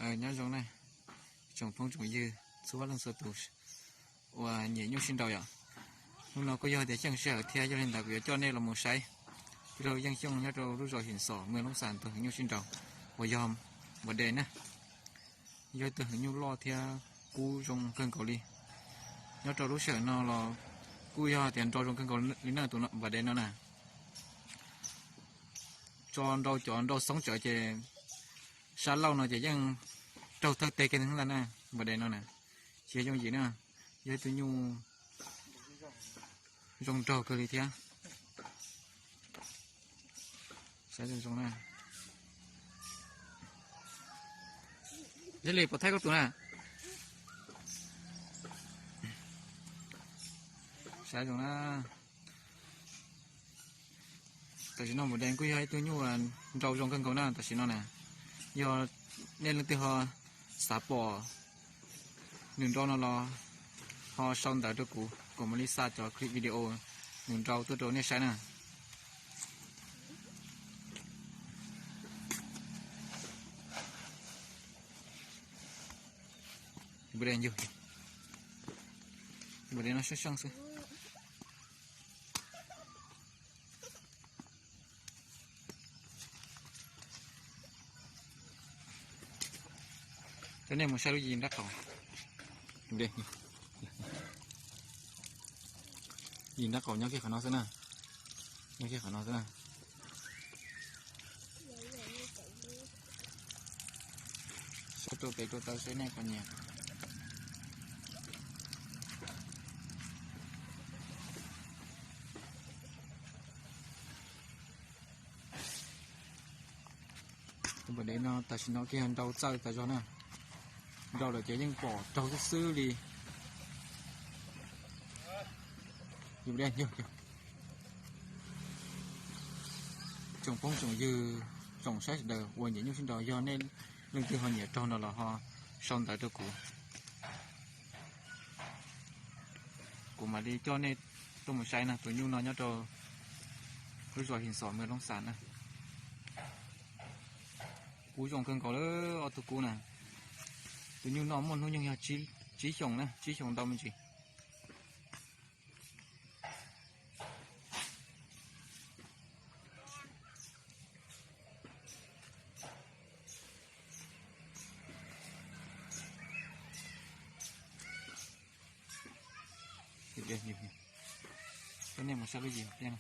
Nyob zoo na, tsoom phooj tsoom ywg txhua leej txhua tus uas nyiam nyuj sib nraus yom. Hnub no kuj yog tias xyeej sij hawm thiab, yog li ntawd kuv yuav coj nej los mus saib tij laug Yeej Xyooj nyob rau lub zos Him Xom, mws Loob Xas tus heev nyuj sib nraus uas yog Npam Des na. Yog ib tug heev nyuj loj thiab kub zoo kawg nkaus li. Nyob rau lub sij hawm no los kuj yog tias nrau zoo kawg nkaus li na tus Npam Des no na. Tso nrau cov nrau xoob tsawv ces sab laug no ces yeej raug thawj teg kiag ntag na, Npam Des no na. Tsis yooj yim na, yog ib tug nyuj zoo nraug kawg li thiab. Saib zoo zoo na. Thiaj li pov thaij koj tus na. Saib zoo na. Tam sim no Npam Des kuj yog ib tug nyuj nrau zoo kawg nkaus na tam sim no na. Yog nej leej twg ho xav pom nws nrau no los ho sau ntawv rau kuv, kuv mam li xa cov clip video nws nrau tuaj rau nej saib na. Npam Des, Npam Des no seej seej xwb. Coj nej mus saib lub yim nrab qaum. Yim nrab qaum nyob kiag qhov no xwb na. Nyob kiag qhov no xwb na. Saib rau pem rau taw saib nej puas nyiam. Tus Npam Des no tam sim no kiag nrau txawj tas zog na. Nrau lawm ces yeej pom raug xwb xwb li. Tsoom phooj tsoom ywg, tsoom saib sawv daws uas nyiam nyuj sib nraus, yog nej leej twg ho nyiam raug no los ho sau ntawv rau kuv, kuv mam li coj nej tuaj mus saib na. Tus nyuj no nyob rau lub zos Him Xom, mws Loob Xas na. Kub zoo kawg nkaus lawm, ob tug kub na. Tus nyuj no muaj hnub nyoog yog tsib xyoos na, tsib xyoos ntau me ntsis. Coj nej mus saib lub yim thiab.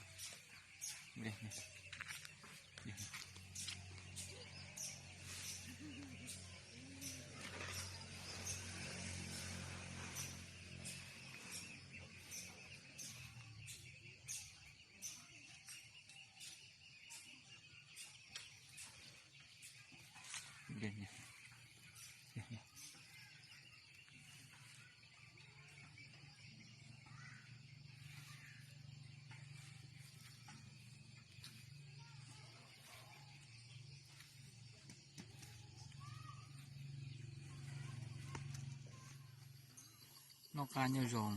Noj qab nyob zoo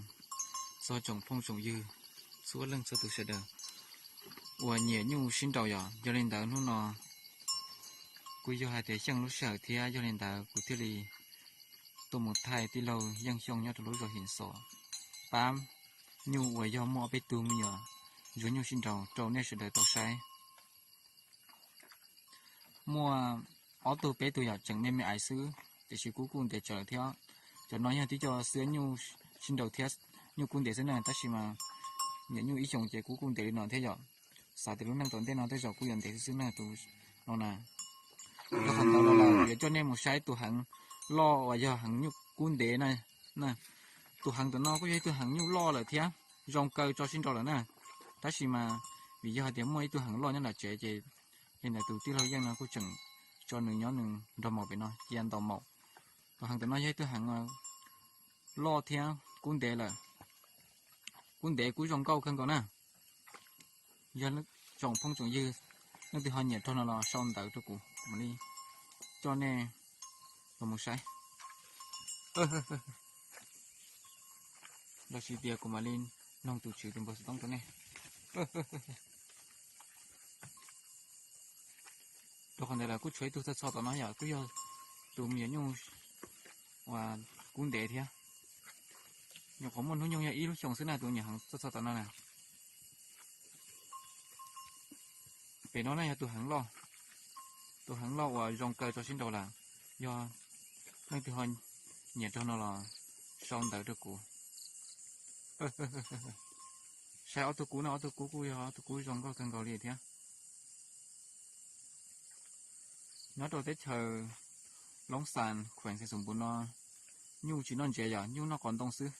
txog tsoom phooj tsoom ywg txhua leej txhua tus sawv daws uas nyiam nyuj sib nraus yom. Yog li ntawd hnub no kuj yog hais tias xyeej lub sij hawm thiab, yog li ntawd kuv thiaj li tuaj mus thaij tij laug Yeej Xyooj nyob rau lub zos Him Xom pab nyuj uas yog muaj ob peb tug me nyuam ntsuag nyuj sib nraus rau nej sawv daws tau saib. Muaj ob tug peb tug yom, tseem me me aiv xwb, tiam sis kub kuj ntev tsawv thiab. Cov no yog tib co xwb nyuj sib nraus thiab, nyuj kub ntev xwb na, tab sis mas niam nyuj ib xyoos ces kub kuj ntev li no thiab yom. Xav tias lub neej tom ntej no tej zaum kuj yuav ntev xwb xwb na tus no na. Rau qhov ntawd los yuav coj nej mus saib tus heev loj uas yog heev nyuj kub ntev na. Tus heev ntawm no kuj yog ib tug heev nyuj loj lawm thiab, zoo kaw tso sib nraus lawm na. Tab sis mas vim yog hais tias muaj ib tug heev loj nyob nram tsev ces li ntawd tus tij laug Yeej no kuj tseem tso nws nyob nws nrog maum pem no cia ntaus maum. Tus heev ntawm no yog ib tug heev loj thiab kub ntev lawm, kub ntev kub zoo nkauj kawg nkaus na. Yog tsoom phooj tsoom ywg leej twg ho nyiam raug no los sau ntawv rau kuv, kuv mam li coj nej los mus saib. Los sis tias kuv mam li noog tus tswv tus npawg xov tooj rau nej. Rau qhov ntawd lawv kuj tshuav ib tug txog txog tom no yom, kuj yog Tus me nyuam nyuj uas kub ntev thiab. Nyuam qhuav muaj hnub nyoog yog ib lub xyoos xwb na, tus nyiam heev txog txog tom no na. Pem no na yog tus heev loj, tus heev loj uas zoo kaw tso sib nraus lawm. Yog leej twg ho nyiam raug no los sau ntawv rau kuv. Saib ob tug kub no, ob tug kub kuj yog ob tug kub zoo nkauj kawg nkaus li thiab. Nyob rau teb chaws Loob Xas, khueem Xeev Xwm Npuv no, nyuj tsis noj ntsev, yog nyuj noj qos ntoo xwb.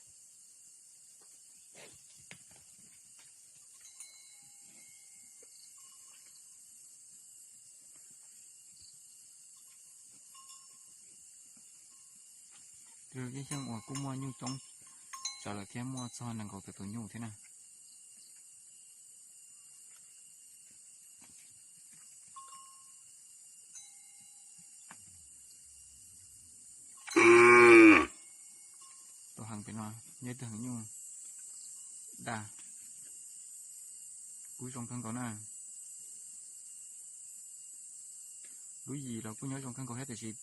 Lub xyoo uas kuj muaj nyuj coob tsawv lawm thiab, muaj txog nees nkaum tawm tus nyuj thiab na. Tus heev pem no yog ib tug heev nyuj daj, kuj zoo kawg nkaus na. Lub yim los kuj nyob zoo kawg nkaus thiab, tiam sis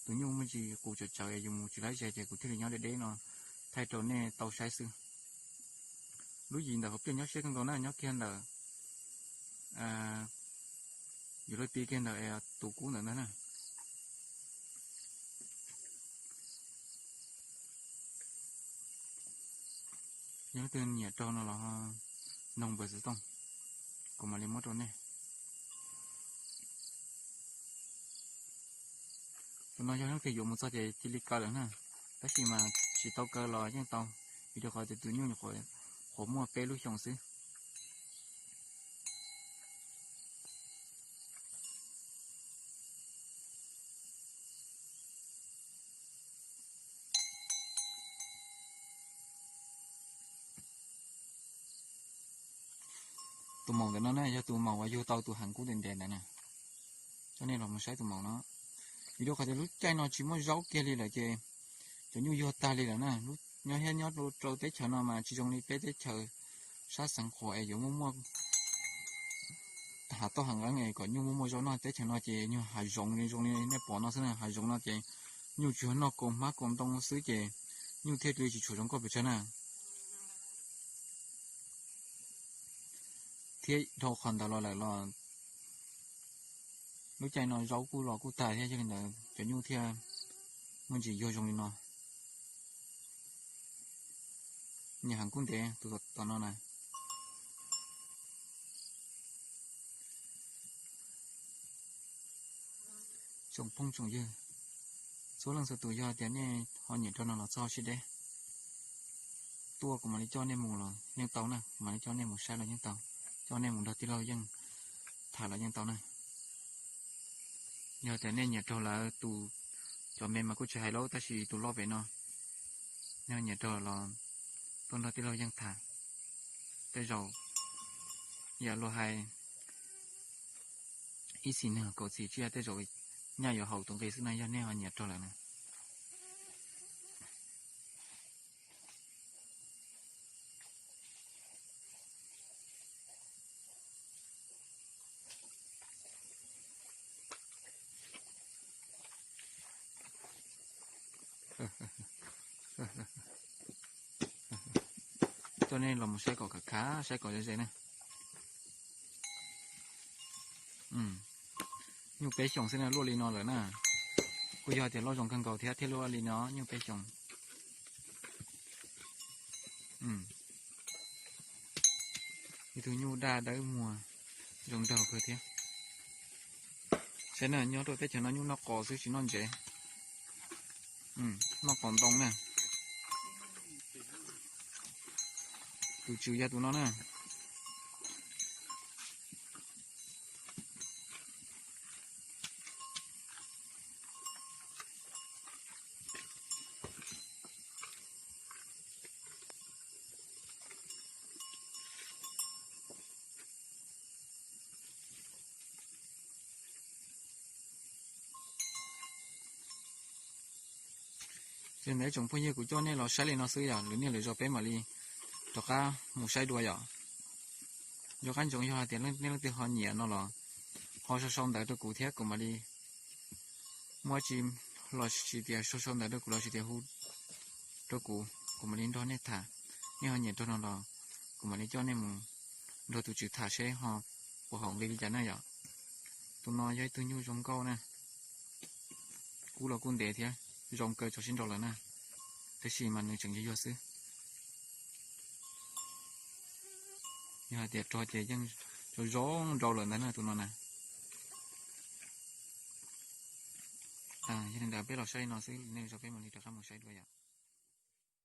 tus nyuj muaj ntsis qus tsawv tsawv, yus mus tsis laib ze ces kuv thiaj li nyob deb deb no thaij rau nej tau saib xwb. Lub yim ntawm hauv pliaj nyob siab kawg nkaus na, nyob kiag ntawm yus lub tiv kiag ntawm tus kub ntawm ntag na. Yog leej twg nyiam raug no los noog npawb xov tooj, kuv mam li muab rau nej. Tus no yog leej twg yuav mus txog ces cia li kaw lawm na, tab sis mas tsis tau kaw los yeej tau, vim rau qhov tias tus nyuj nyuam qhuav muaj peb lub xyoos xwb. Tus maum ntawm no na yog tus maum uas yug tau tus heev kub ntev ntev ntawd na. Coj nej los mus saib tus maum no. Vim rau qhov tias lub caij no tsis muaj zaub kiag li lawm ces cov nyuj yuag tag li lawm na. Nyob thiab nyob rau teb chaws no mas tsis zoo li peb teb chaws sab xeev qhuas es yuav muaj muaj hav toj hav nqeeb es kom nyuj muaj muaj zaub noj. Teb chaws no ces nyuag hav zoov li zoo li nej pom no xwb na. Hav zoov no ces nyuj tsuas noj kaus hmab kaus ntoo xwb ces nyuj thiaj li tsis tshua zoo nkauj pes tsawg na. Thiab dhau qhov ntawd los lawm los lub caij no zaub kuj los kuj tag thiab, yog li ntawd cov nyuj thiaj muaj ntsis yuag zoo li no. Nyiam heev kub ntev tus tom no na. Tsoom phooj tsoom ywg, txhua leej txhua tus yog tias nej ho nyiam raug no los txhob sib deb, tuaj kuv mam li coj nej mus los yeej tau na, kuv mam li coj nej mus saib los yeej tau, coj nej mus nrog tij laug yeej tham los yeej tau na. Yog tias nej nyiam raug lawv tus, cov me mas kuj tsis hais lauj, tab sis tus loj pem no, nej nyiam raug los tuaj nrog tij laug yeej tham. Tej zaum yam luag hais ib txhis neeg kaum txhis tsiaj, tej zaum nyaj yuav haum tus nqi xwb na, yog nej ho nyiam raug lawm na. Coj nej los mus saib kom khav khav, saib kom ze ze na. Nyuj peb xyoos xwb na, luaj li no lawm na. Kuj yog tias loj zoo kawg nkaus thiab, thiaj luaj li no, nyuj peb xyoos. Ib tug nyuj daj dawb muag, zoo nraug kawg thiab. Saib na, nyob rau teb chaws no nyuj noj qos xwb tsis noj ntsev. Noj qos ntoo na. Tus tswv yog tus no na. Ces ntawd tsoom phooj ywg, kuv coj nej los saib li no xwb, yog lwm niaj lwm zaus peb mam li rov qab mus saib dua yom. Nco qab ntsoov, yog hais tias nej leej twg ho nyiam no los ho sau sau ntawv rau kuv thiab kuv mam li muab tsis Los sis tias sau sau ntawv rau kuv los sis tias hu rau kuv, kuv mam li nrog nej tham. Nej ho nyiam rau no los kuv mam li coj nej mus nrog tus tswv tham seb ho puas haum nqi li cas na yom. Tus no yog ib tug nyuj zoo nkauj na, kub los kuj ntev thiab, zoo kawg tso sib nrau lawm na, tab sis mas nws tseem yuag yuag xwb. Yog hais tias rog ces yeej zoo zoo nrau lawm ntag na tus no na. Yog li ntawd peb los saib li no xwb, nej zov peb mam li rov qab mus saib dua yom.